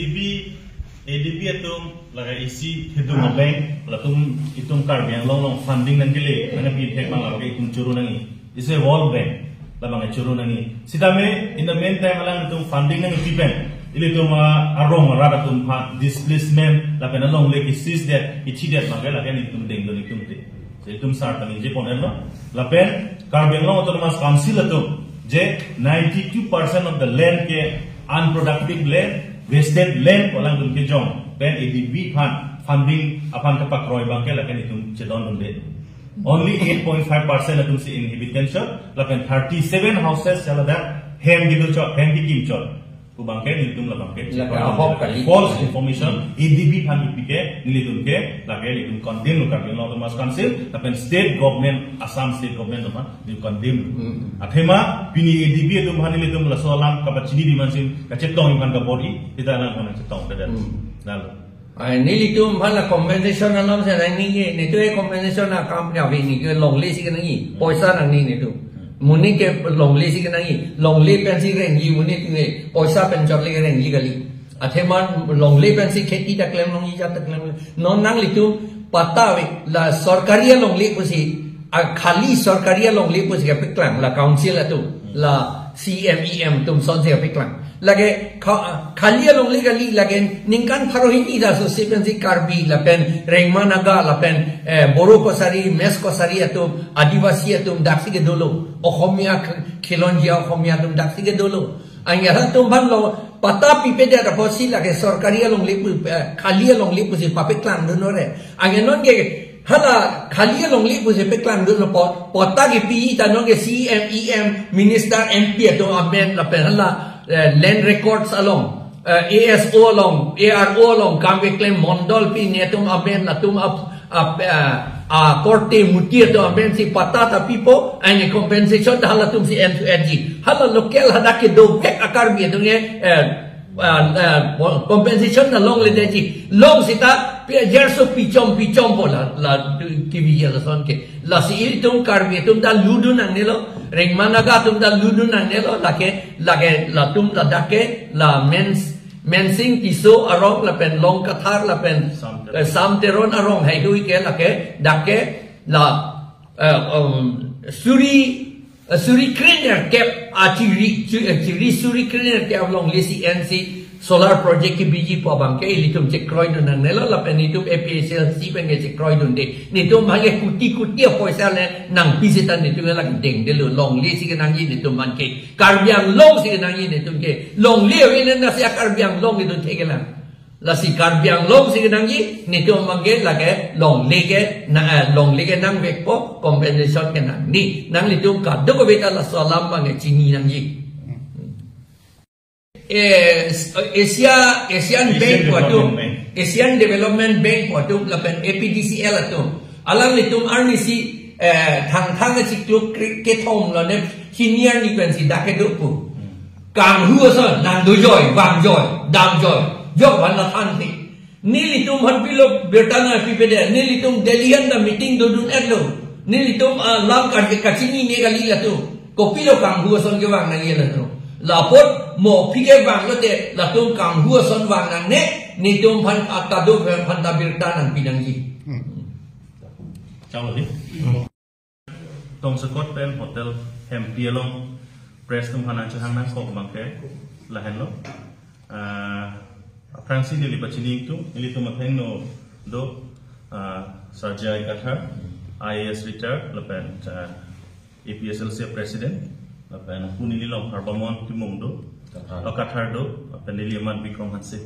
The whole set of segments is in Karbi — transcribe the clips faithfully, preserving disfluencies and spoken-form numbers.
ADB, ADB atum, lake isi atum a-bank, latum itum Karbi Anglong along funding nangkele, nangpi thek abang lake itum choro nangji. Isi World Bank, labang choro nangji. Sitame, in the meantime, alanglitum funding nangpi pen, ilitum a-, arong arat atum aphan displacement, lapen alongle kisis det, kithi det, lake lake nelitum dengdun itum te. So itum sar ta ningje pon-etlo. Lapen Karbi Anglong Autonomous Council atum je ninety-two percent of the land ke unproductive land, wasted land ko alangtum kejong pen ADB aphan funding aphan kapakroi abang ke lake nelitum chedondunde. Only eight point five percent atum si inhabitants, lapen thirty-seven houses si ladak hem kedo chot, hem kekim chot. Pu abang ke nelitum labang ke lake ahok kali. False information, ADB aphan kipi ke nelitum ke, lake nelitum condemn lo, Karbi Anglong Autonomous Council, lapen state government, Assam state government aphan nelitum condemn lo. Hmm. Athema, pini ADB atum aphan nelitum laso alam kapachini di mansin, kachetong aphan kabor-i, kita alam aphan chetong, tidak. Hmm. Lalu. Ai, nelitum aphan la compensation alam si nangji, netum e compensation akam kave, nelitum longle si kenangji, poisa nangji netum. Monit ke longle si kenangji, longle pensi rengji monit ne, poisa pen chot le rengji kali. Athema longle pensi kheti ta klem longji, jat ta klem. Non nanglitum patta ave, la sorkari alongle pusi, a khali sorkari alongle pusi kapaklang, la council atum, la CEM, EM atum asonsi kapaklang. Lake kha-, khali alongle kali, lake ningkan pharo hini ta so si pensi Karbi lapen Rengma Naga lapen, eh, Boro Kachari, Mech Kachari atum, Adivasi atum daksi kedolo. Ohomia k-, khilonjia Ohomia atum daksi kedolo. Anke halatum aphan lo patta pipedet apotsi lake sorkari alongle pu, eh, khali alongle pusi papaklang dunore. Anke non ke hala khali alongle pusi paklang dunlo, po-, patta kipi ta non ke CEM, EM, minister, MP atum amen lapen hala, eh, land records along, eh, ASO along, ARO along kam keklem mondol pi netum amen latum ap-, ap-, eh, a korte muti atum amen si patta ta pipo, anke compensation ta halatum si en-, enji. Hala local hadak kedovek a-Karbi atum ke, eh, ah, ah, compensation ta longledetji. Long sita, pi-, jerso pichom, pichom po la, la, kivi ya lason ke. Lasi ilitum Karbi atum ta ludun nangnelo, Rengma Naga atum ta ludun nangnelo, lake, lake, latum ladak ke, la Mens-, Mensing Tisso arong, lapen Long Kathar, lapen, Sam Teron. Eh, Sam Teron arong, haihui ke, lake, dak ke, la, eh, um, suri, eh, suri krenerkep, ah, chiri, chi-, eh, chiri suri krenerkep alongle si ensi solar project kebiji pu abang ke ilitum chekroidun nangnelo, lapen itum APHLC pen ke chekroidunde. Netum abang ke kuti kuti apoisa le nangpi seta netum lake dengdelo, longle si kenangji netum abang ke. Karbi Anglong si kenangji netum ke. Longle ave le nasi a-Karbi Anglong itum thekelang. Lasi Karbi Anglong si kenangji, netum abang ke lake longle ke na, eh, longle ke nangvekpo, compensation ke nangji. Nanglitum kadokave ta laso alam abang ke chini nangji. Eh, Asia, Asian Asian Bank pu atum, Development Bank. Asian Development Bank pu atum, lapen APDCL atum. Alanglitum arnisi, eh, Thangthang achiklo kre-, kethom lo ne hini arni pensi dak kedo pu. Kanghu ason, nangdojoi, vangjoi, damjoi, jok van nathan thi. Nelitum aphan pilo birta nangpipedet, nelitum Delhi anta meeting dodun-etlo. Nelitum, ah, lam ka-, kachinine kali latum. Kopilo kanghu ason kevang nangji latum. Lapot mo aphi kevanglote, latum kanghu ason vang nangne, netum aphan atado aphan ta birta nangpi nangji. Hmm. Chalo di. Tongsekot pen hotel Hempi along press atum aphan nangchehang nangkok abang ke lahenlo. Ah, aphrangsi neli pachini ingtung, nelitum athengno do, ah, Sir J I Kathar, IAS retired, lapen, ah, APHLC president, lapen pu neli Longphar Bamon Timung do, Kathar. Oh, Kathar do, lapen neli amat Bikrom Hanse.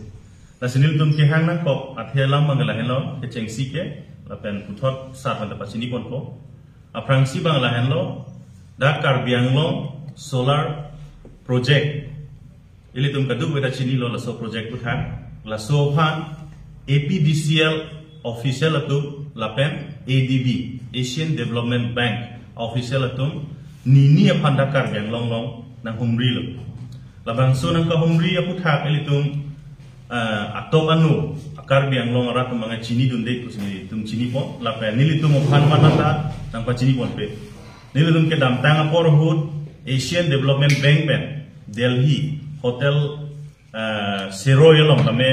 Lasi nelitum kehang nangkok athe alam abang ke lahenlo, kechengsi ke, lapen puthot sar aphan ta pachini ponpo. Aphrangsi abang lahenlo, dak Karbi Anglong solar project. Ilitum kadokave ta chinilo laso project aputhak. Laso aphan APDCL official atum lapen ADB, Asian Development Bank official atum nini aphan dak Karbi Anglong along nanghumrilo. Labangso nangkahumri aputhak ilitum, eh, atok anu, Karbi Anglong arat atum abang chinidunde pusi nelitum chinipo, lapen nelitum aphan mata ta nangpachini ponpe. Nelitum kedamtang apor ahut Asian Development Bank pen Delhi hotel ah, Siroi along tame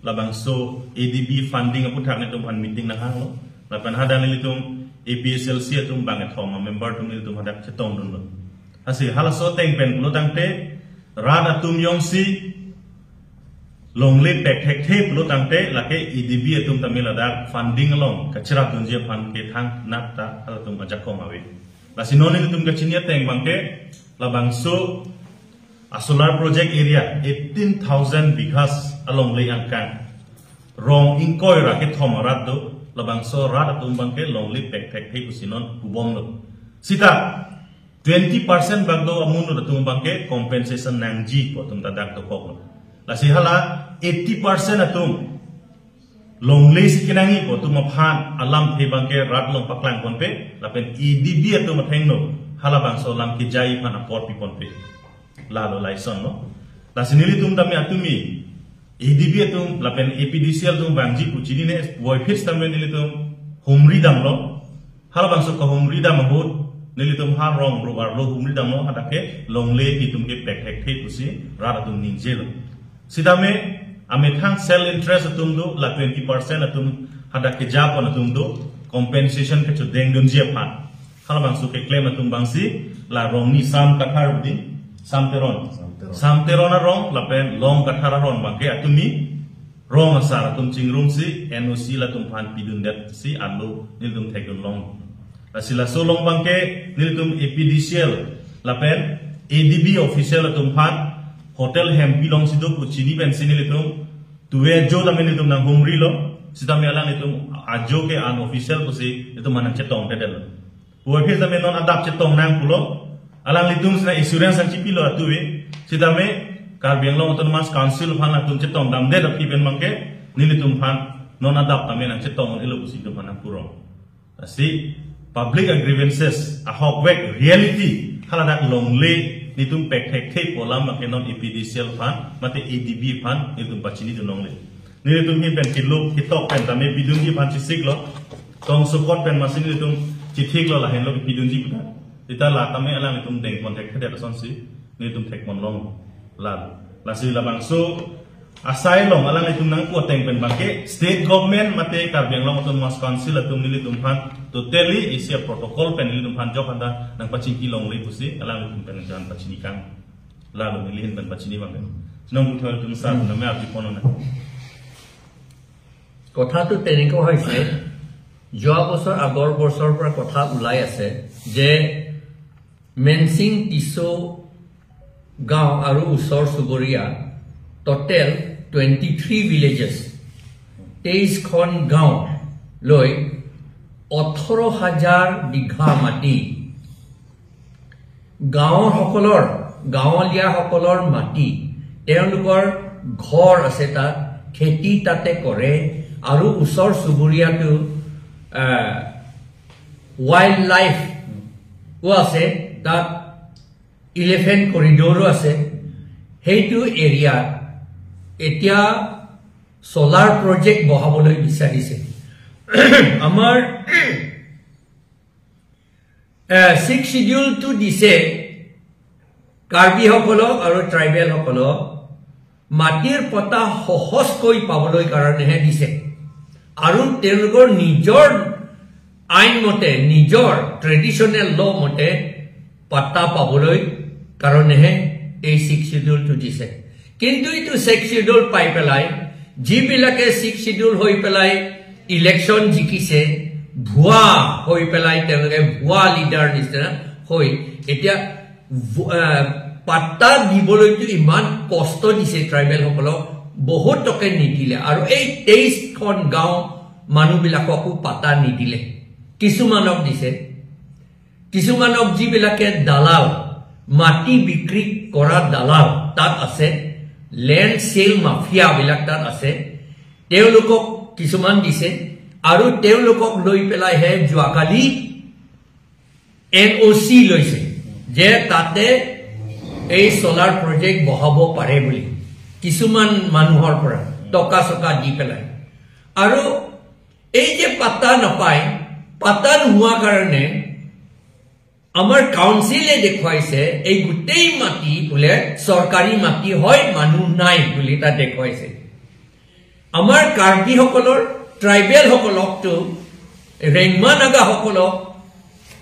labangso A D B funding aputhak nelitum aphan meeting nanghanglo. Lapen hadak nelitum A P H L C atum bangkethom a-member atum nelitum hadak chetongdunlo. Lasi halaso ateng pen pulo tangte rat atum jongsi longle pekthekthe pulo tangte lake A D B atum tame ladak funding along kacherapdunji aphan ke thangnat ta halatum ajakong ave. Lasi non nelitum kachini ateng abangke labangso a-solar project area eighteen thousand bighas alongle angkang rong ingkoi ra kethom arat do, labangso rat atum abangke longle pekthekthe pusi non pubomlo. Sita twenty percent bak do amonit atum abangke compensation nangji pu atum ta dak dokoklo. Lasi hala eighty percent atum longle si kenangji pu atum aphan alamthe abangke rat along paklangponpe, lapen A D B atum athengno halabangso alam kejai aphan apor piponpe. Lalo laisonlo. Lasi nelitum tame atumi A D B atum lapen A P D C L atum vangji pu chinine, puvoiphit tame nelitum humri damlo. Halabangso kahumri dam ahut nelitum ha rong ro arlo humri damlo, hadak ke longle nelitum ke pekthekthe pusi rat atum ningjelo. Sitame amethang self interest atum do, la twenty percent atum hadak kejapon atum do, compensation kechedengdunji aphan. Halabangso keklem atum abangsi la Rongni Sam Kathar budi, Sam Teron. Sam Teron. Sam Teron arong lapen Long Kathar arong abangke atumi rong asar atum chingrumsi N O C latum aphan pidundetsi arlo nelitum thekdunlong. Lasi laso along abangke nelitum A P D C L lapen A D B official atum aphan hotel Hempi alongsi do pu chini pensi nelitum tuve ajo tame nelitum nanghumrilo, sitame alanglitum ajo ke unofficial pusi nelitum aphan nangchetongthedetlo. Puvoiphit tame non adap chetong nang pulo. Alanglitum sina assurance nangchipilo atuve. Sitame Karbi Anglong Autonomous Council aphan atum chetongdamdet aphi pen abangke nelitum aphan non adap tame nangchetong un-elo pusi nelitum aphan nangpurong. Lasi public a grievances ahokvek reality haladak longle nelitum pekthekthe pu alam abangke non A P D C L aphan mate A D B aphan nelitum pachinidunlongle. Nelitum ahin pen kilo kitok pen tame pidunji aphan chesiklo. Tong sukot pen masi nelitum chithiklo lahenlo pidunji puta. Sita la tame alanglitum dengponthekthedet asonsi nelitum thekponlong. Lal. Lasi labangso asai along alanglitum nangpu ateng pen abangke state government mate Karbi Anglong Autonomous Council atum nelitum aphan totally isi a-protocol pen nelitum aphan jok handa nangpachingkilongle pusi alanglitum pen jan pachinikang. Lalo neli ahin pen pachini abang. Nong puthot tum sa name arjuponnon. কথাটো তেনেকুৱা হৈছে, যোৱা বছৰ আগৰ বছৰৰ পৰা কথা ওলাই আছে যে মেনচিং, টিচৌ গাঁও আৰু ওচৰ চুবুৰীয়া টোটেল টুৱেণ্টি থ্ৰী ভিলেজেছ, তেইছখন গাঁও লৈ ওঠৰ হাজাৰ বিঘা মাটি গাঁৱৰসকলৰ, গাঁৱলীয়াসকলৰ মাটি, তেওঁলোকৰ ঘৰ আছে তাত, খেতি তাতে কৰে আৰু ওচৰ চুবুৰীয়াটো, আহ, ৱাইল্ড লাইফো আছে তাত, ইলিফেণ্ট কৰিডৰো আছে। সেইটো এৰিয়াত এতিয়া চ'লাৰ প্ৰজেক্ট বহাবলৈ বিচাৰিছে। আমাৰ ছিক্স শ্বিডিউলটো দিছে কাৰ্বিসকলক আৰু ট্ৰাইবেলসকলক মাটিৰ পট্টা সহজকৈ পাবলৈ কাৰণেহে দিছে। আৰু তেওঁলোকৰ নিজৰ আইন মতে, নিজৰ ট্ৰেডিশ্যনেল ল মতে পট্টা পাবলৈ কাৰণেহে এই ছিক্স শ্বিডিউলটো দিছে। কিন্তু এইটো ছিক্স শ্বিডিউল পাই পেলাই যিবিলাকে ছিক্স শ্বিডিউল হৈ পেলাই ইলেকশ্যন জিকিছে, ভুৱা হৈ পেলাই তেওঁলোকে ভুৱা লিডাৰ নিচিনা হৈ এতিয়া ভু-, আহ, পাট্টা দিবলৈতো ইমান কষ্ট দিছে ট্ৰাইবেলসকলক, বহুত টকা নিদিলে। আৰু এই তেইছখন গাঁও মানুহবিলাককো পাট্টা নিদিলে, কিছুমানক দিছে। কিছুমানক যিবিলাকে দালাল, মাটি বিক্ৰী কৰা দালাল তাত আছে, লেণ্ড চেল মাফিয়াবিলাক তাত আছে, তেওঁলোকক কিছুমান দিছে। আৰু তেওঁলোকক লৈ পেলাইহে যোৱাকালি এন অ' চি লৈছে যে তাতে এই চ'লাৰ প্ৰজেক্ট বহাব পাৰে বুলি কিছুমান মানুহৰ পৰা টকা চকা দি পেলাই। আৰু এই যে পাট্টা নাপায়, পাট্টা নোহোৱা কাৰণে আমাৰ কাউন্সিলে দেখুৱাইছে এই গোটেই মাটি বোলে চৰকাৰী মাটি হয়, মানুহ নাই বুলি তাত দেখুৱাইছে। আমাৰ কাৰ্বিসকলৰ, ট্ৰাইবেলসকলকতো, ৰেংমা নাগাসকলক,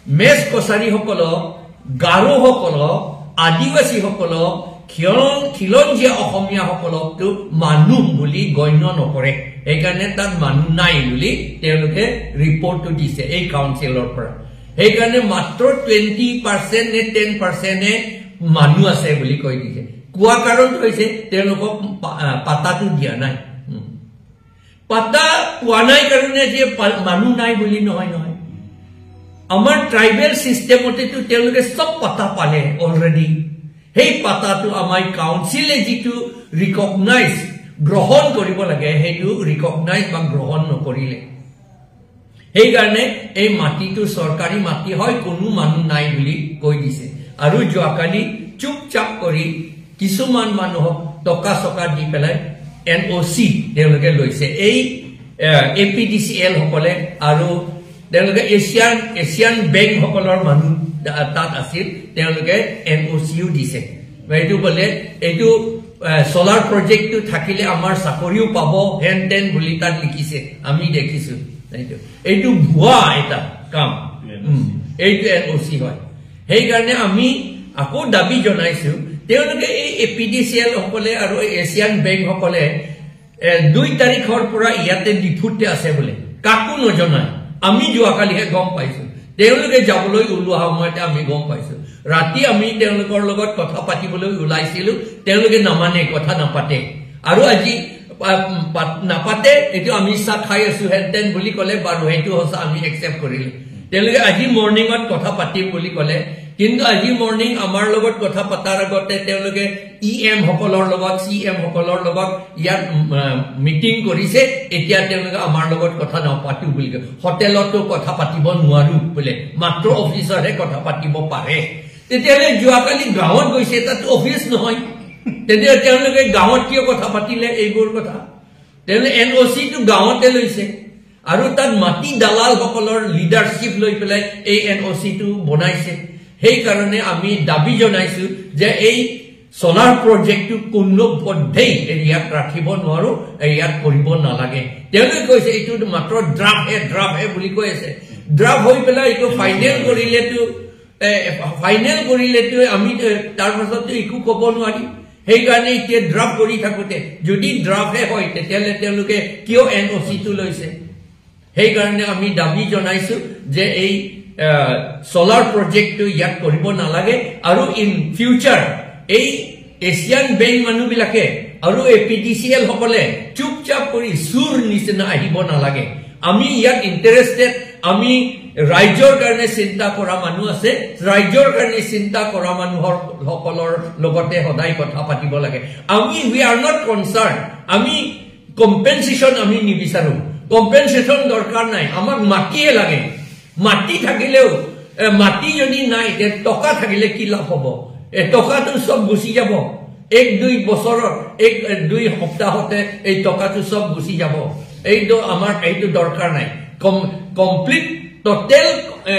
মেচ কছাৰীসকলক, গাৰোসকলক, আদিবাসীসকলক, খিলং খিলঞ্জীয়া অসমীয়াসকলকতো মানুহ বুলি গণ্য নকৰে। সেইকাৰণে তাত মানুহ নাই বুলি তেওঁলোকে ৰিপৰ্টটো দিছে এই কাউন্সিলৰ পৰা। সেইকাৰণে মাত্ৰ টুৱেণ্টি পাৰ্চেণ্ট নে টেন পাৰ্চেণ্টে মানুহ আছে বুলি কৈ দিছে। কোৱা কাৰণ হৈছে তেওঁলোকক পা- আ, পাতাটো দিয়া নাই। উম। পাতা পোৱা নাই কাৰণে যে পা- মানুহ নাই বুলি নহয়, নহয়। আমাৰ ট্ৰাইবেল ছিষ্টেমতেতো তেওঁলোকে চব পাতা পালে অলৰেডি। সেই পাতাটো আমাৰ কাউন্সিলে যিটো ৰিকগনাইজ, গ্ৰহণ কৰিব লাগে, সেইটো ৰিকগনাইজ বা গ্ৰহণ নকৰিলে। সেইকাৰণে এই মাটিটো চৰকাৰী মাটি হয়, কোনো মানুহ নাই বুলি কৈ দিছে। আৰু যোৱাকালি চুপচাপ কৰি কিছুমান মানুহক টকা চকা দি পেলাই এন অ' চি তেওঁলোকে লৈছে। এই এ পি ডি চি এল সকলে আৰু তেওঁলোকে এছিয়ান এছিয়ান বেংক সকলৰ মানুহ তা- তাত আছিল, তেওঁলোকে এন অ' চিও দিছে। এইটো বোলে এইটো চ'লাৰ প্ৰজেক্টটো থাকিলে আমাৰ চাকৰিও পাব, হেন তেন বুলি তাত লিখিছে, আমি দেখিছো। এইটো এইটো ভুৱা এটা কাম। উম, এইটো এন অ' চি হয়। সেইকাৰণে আমি আকৌ দাবী জনাইছো, তেওঁলোকে এই এ পি ডি চি এল সকলে আৰু এই এছিয়ান বেংক সকলে এ, দুই তাৰিখৰ পৰা ইয়াতে ডিফুতে আছে বোলে, কাকো নজনায়। আমি যোৱাকালিহে গম পাইছো, তেওঁলোকে যাবলৈ ওলোৱা সময়তে আমি গম পাইছো। ৰাতি আমি তেওঁলোকৰ লগত কথা পাতিবলৈ ওলাইছিলো, তেওঁলোকে নামানে, কথা নাপাতে। আৰু আজি পা- পাত- নাপাতে, এইটো আমি চাহ খাই আছো হেন তেন বুলি ক'লে, বাৰু সেইটো সঁচা, আমি একচেপ্ট কৰিলো। তেওঁলোকে আজি মৰ্ণিঙত কথা পাতিম বুলি ক'লে, কিন্তু আজি মৰ্ণিং আমাৰ লগত কথা পতাৰ আগতে তেওঁলোকে ই এম সকলৰ লগত, চি এম সকলৰ লগত ইয়াত মিটিং কৰিছে। এতিয়া তেওঁলোকে আমাৰ লগত কথা নাপাতো বুলি কয়। হোটেলতো কথা পাতিব নোৱাৰো বোলে, মাত্ৰ অফিচতহে কথা পাতিব পাৰে। তেতিয়াহ'লে যোৱাকালি গাঁৱত গৈছে, তাত অফিচ নহয়, তেতিয়া তেওঁলোকে গাঁৱত কিয় কথা পাতিলে এইবোৰ কথা? তেওঁলোকে এন অ' চিটো গাঁৱতে লৈছে আৰু তাত মাটি দালালসকলৰ লিডাৰশ্বিপ লৈ পেলাই এই এন অ' চিটো বনাইছে। সেইকাৰণে আমি দাবী জনাইছো যে এই চ'লাৰ প্ৰজেক্টটো কোনো পধ্যেই ইয়াত ৰাখিব নোৱাৰো, ইয়াত কৰিব নালাগে। তেওঁলোকে কৈছে এইটো মাত্ৰ ড্ৰাফ্ট হে, ড্ৰাফ্ট হে বুলি কৈ আছে। ড্ৰাফ্ট হৈ পেলাই এইটো ফাইনেল কৰিলেতো, এ, ফাইনেল কৰিলেতো আমি, এ, তাৰ পাছততো একো ক'ব নোৱাৰিম। সেইকাৰণে এতিয়া ড্ৰাফ্ট কৰি থাকোতে যদি ড্ৰাফ্টহে হয়, তেতিয়াহ'লে তেওঁলোকে কিয় এন অ' চিটো লৈছে? সেইকাৰণে আমি দাবী জনাইছো যে এই, আহ, চ'লাৰ প্ৰজেক্টটো ইয়াত কৰিব নালাগে আৰু ইন ফিউচাৰ এই এছিয়ান বেংক মানুহবিলাকে আৰু এ পি ডি চি এল সকলে চুপচাপ কৰি চুৰ নিচিনা আহিব নালাগে। আমি ইয়াত ইণ্টাৰেষ্টেড, আমি ৰাইজৰ কাৰণে চিন্তা কৰা মানুহ আছে, ৰাইজৰ কাৰণে চিন্তা কৰা মানুহৰ সকলৰ লগতে সদায় কথা পাতিব লাগে। আমি, we are not concerned, আমি কম্পেনচেশ্যন আমি নিবিচাৰো। কম্পেনচেশ্যন দৰকাৰ নাই, আমাক মাটিয়ে লাগে। মাটি থাকিলেও, এ, মাটি যদি নাই, তে টকা থাকিলে কি লাভ হ'ব? এ, টকাটো চব গুচি যাব। এক দুই বছৰত, এক, এ, দুই সপ্তাহতে এই টকাটো চব গুচি যাব। এইটো আমাৰ, এইটো দৰকাৰ নাই। কম-, কমপ্লিট, টোটেল, এ,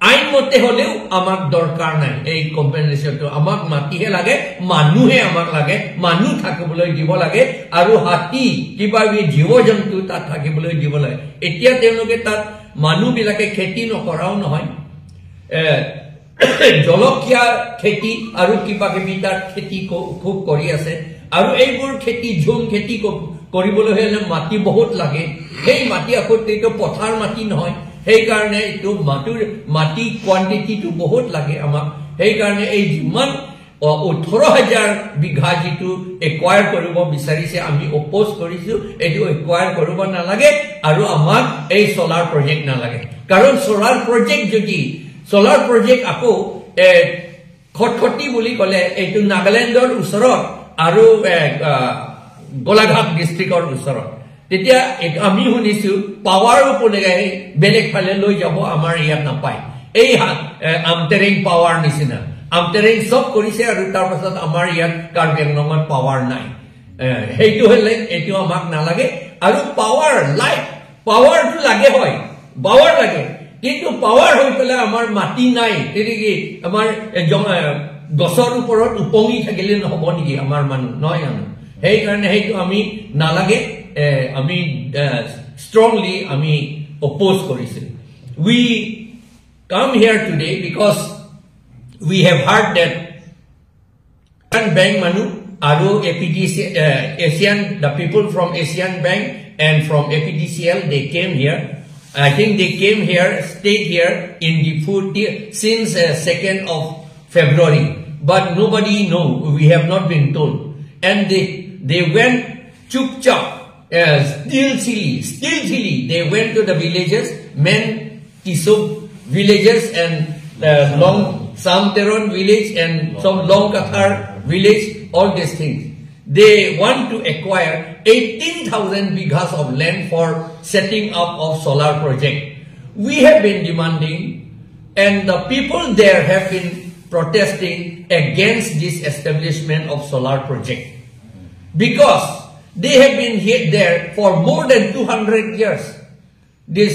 আইন মতে হ'লেও আমাক দৰকাৰ নাই এই কম্পেনচেশ্যনটো। আমাক মাটিহে লাগে, মানুহে আমাক লাগে, মানুহ থাকিবলৈ দিব লাগে আৰু হাতী, কিবা কিবি জীৱ জন্তু তাত থাকিবলৈ দিব লাগে। এতিয়া তেওঁলোকে তাত মানুহবিলাকে খেতি নকৰাও নহয়, এ, জলকীয়া খেতি আৰু কিবা কিবি তাত খেতি ক-, খুব কৰি আছে। আৰু এইবোৰ খেতি, ঝুম খেতি ক-, কৰিবলৈ হ'লে মাটি বহুত লাগে। সেই মাটি আকৌ এইটো পথাৰ মাটি নহয়, সেইকাৰণে এইটো মাটিৰ, মাটি কোৱান্টিটিটো বহুত লাগে আমাক। সেইকাৰণে এই যিমান, অ, ওঠৰ হাজাৰ বিঘা যিটো একুৱায়াৰ কৰিব বিচাৰিছে, আমি অপ'জ কৰিছো। এইটো একুৱায়াৰ কৰিব নালাগে আৰু আমাক এই চ'লাৰ প্ৰজেক্ট নালাগে। কাৰণ চ'লাৰ প্ৰজেক্ট যদি, চ'লাৰ প্ৰজেক্ট আকৌ, এ, খটখটি বুলি ক'লে এইটো নাগালেণ্ডৰ ওচৰত আৰু, এ, আ, গোলাঘাট ডিষ্ট্ৰিক্টৰ ওচৰত। তেতিয়া এক-, আমি শুনিছো পাৱাৰো কোনেগাই বেলেগ ফালে লৈ যাব, আমাৰ ইয়াত নাপায়। এই হা-, এ, আমটেৰেং পাৱাৰ নিচিনা। আমটেৰেং চব কৰিছে আৰু তাৰ পাছত আমাৰ ইয়াত কাৰ্বি আংলঙত পাৱাৰ নাই। এ, সেইটো হ'লে এইটো আমাক নালাগে। আৰু পাৱাৰ, লাইট, পাৱাৰটো লাগে হয়, পাৱাৰ লাগে। কিন্তু পাৱাৰ হৈ পেলাই আমাৰ মাটি নাই, গতিকে আমাৰ এ, জং- এ, গছৰ ওপৰত উপঙি থাকিলে নহ'ব নেকি আমাৰ মানুহ? নহয় জানো? সেইকাৰণে সেইটো আমি নালাগে, এ, আমি ষ্ট্ৰংলি আমি অপ'জ কৰিছোঁ। We come here today because we have heard that Asian Bank manu, aru A P D C, uh, Asian, the people from Asian Bank and from A P D C L, they came here. I think they came here, stayed here in the food since uh, second of February. But nobody know. We have not been told. And they, they went chupchap, uh, stealthily, stealthily. They went to the villages, men Tisuk villages and uh, Long Samteron village and some Long Kathar village, all these things. They want to acquire eighteen thousand bighas of land for setting up of solar project. We have been demanding, and the people there have been protesting against this establishment of solar project because they have been here there for more than two hundred years. This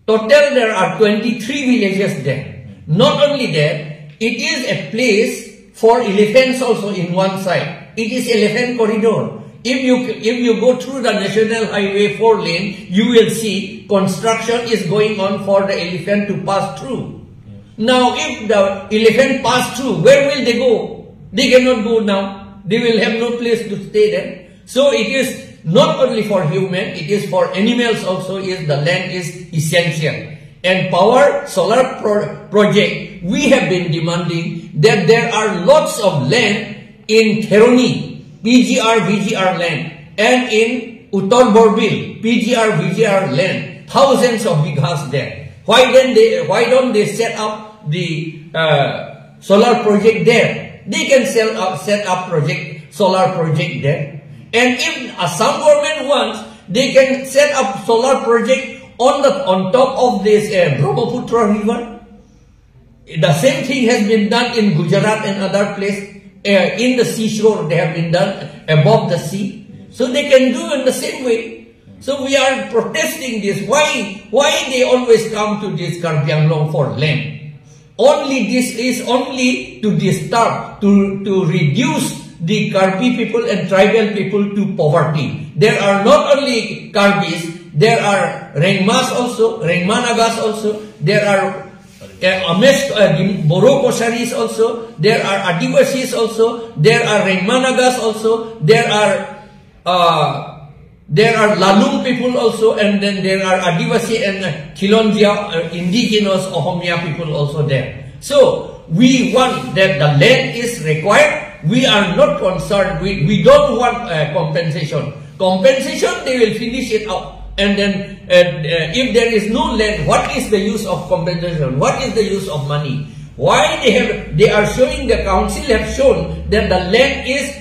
total there are twenty-three villages there. Not only that, it is a place for elephants also in one side. It is elephant corridor. If you if you go through the national highway four lane, you will see construction is going on for the elephant to pass through. Now, if the elephant pass through, where will they go? They cannot go now. They will have no place to stay then. So it is not only for human, it is for animals also is the land is essential. And power solar pro- project, we have been demanding that there are lots of land in Kheroni, P G R, V G R land, and in Uttar Borbil, P G R, V G R land, thousands of bighas there. Why then they, why don't they set up the uh, solar project there? They can sell up, set up project, solar project there. And if Assam government wants, they can set up solar project on the on top of this uh, Brahmaputra river. The same thing has been done in Gujarat and other place. Uh, in the seashore, they have been done above the sea. So they can do in the same way. So we are protesting this. Why? Why they always come to this Karbi Anglong for land? Only this is only to disturb, to, to reduce the Karbi people and tribal people to poverty. There are not only Karbis, there are Rengmas also, Rengma Nagas also, there are uh, Ames, uh, Dim- Boro Kosaris also, there are Adivasis also, there are Rengma Nagas also, there are uh, there are Lalung people also, and then there are Adivasi and uh, Khilonjia, uh, indigenous Ohomia people also there. So we want that the land is required. We are not concerned. We, we don't want uh, compensation. Compensation, they will finish it out. And then uh, uh, if there is no land, what is the use of compensation? What is the use of money? Why they have, they are showing, the council have shown that the land is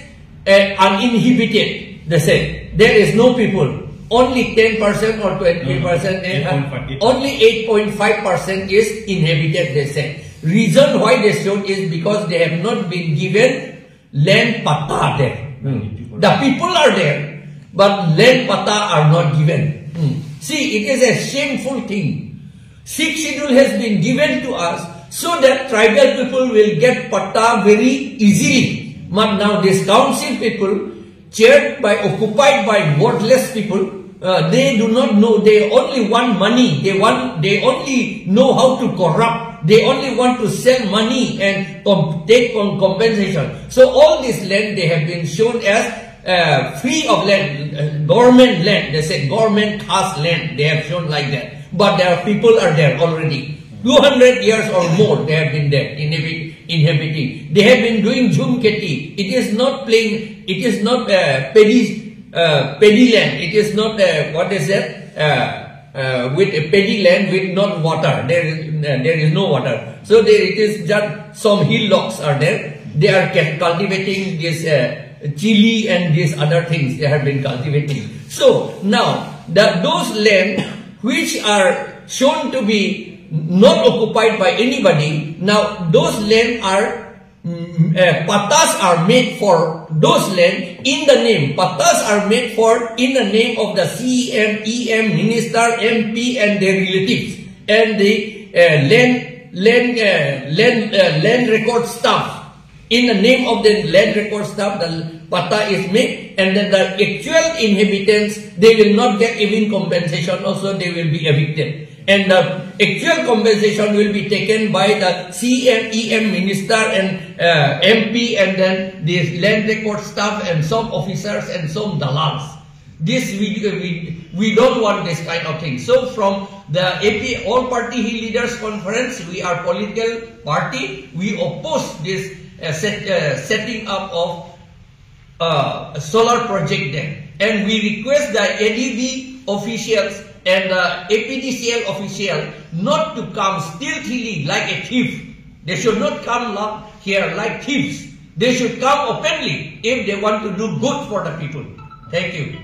uh, uninhabited. They said there is no people. Only ten percent or twenty percent, No, no. uh, Eight point five. Only eight point five percent is inhabited, they said. Reason why they showed is because they have not been given land patta there. Hmm. The people are there, but land patta are not given. Hmm. See, it is a shameful thing. Sixth schedule has been given to us so that tribal people will get patta very easily. But now this council people, chaired by, occupied by worthless people, uh, they do not know. They only want money. They want. They only know how to corrupt. They only want to sell money and com- take on compensation. So all this land they have been shown as uh, free of land, uh, government land. They said government khas land. They have shown like that. But their people are there already. Two hundred years or more they have been there inhabit- inhabiting. They have been doing jhum kheti. It is not plain, it is not uh, paddy, uh, paddy land. It is not, uh, what is that? Uh, uh, with a paddy land with not water. There is, uh, there is no water. So there it is just some hill lots are there. They are ca- cultivating this uh, chili and these other things they have been cultivating. So now that those land which are shown to be not occupied by anybody, now those land are mm, uh, pattas are made for those land in the name. Pattas are made for in the name of the C E M, E M, minister, M P, and their relatives. and the uh, land land uh, land uh, land record staff. In the name of the land record staff, the patta is made, and then the actual inhabitants, they will not get even compensation. Also, they will be evicted, and the actual compensation will be taken by the C M, E M minister, and uh, M P, and then this land record staff, and some officers, and some dalals. This we, we we don't want this kind of thing. So from the A P All Party Hill Leaders Conference, we are political party. We oppose this uh, set, uh, setting up of uh, solar project there, and we request the A D B officials and the A P D C L official not to come stealthily like a thief. They should not come la- here like thieves. They should come openly if they want to do good for the people. Thank you.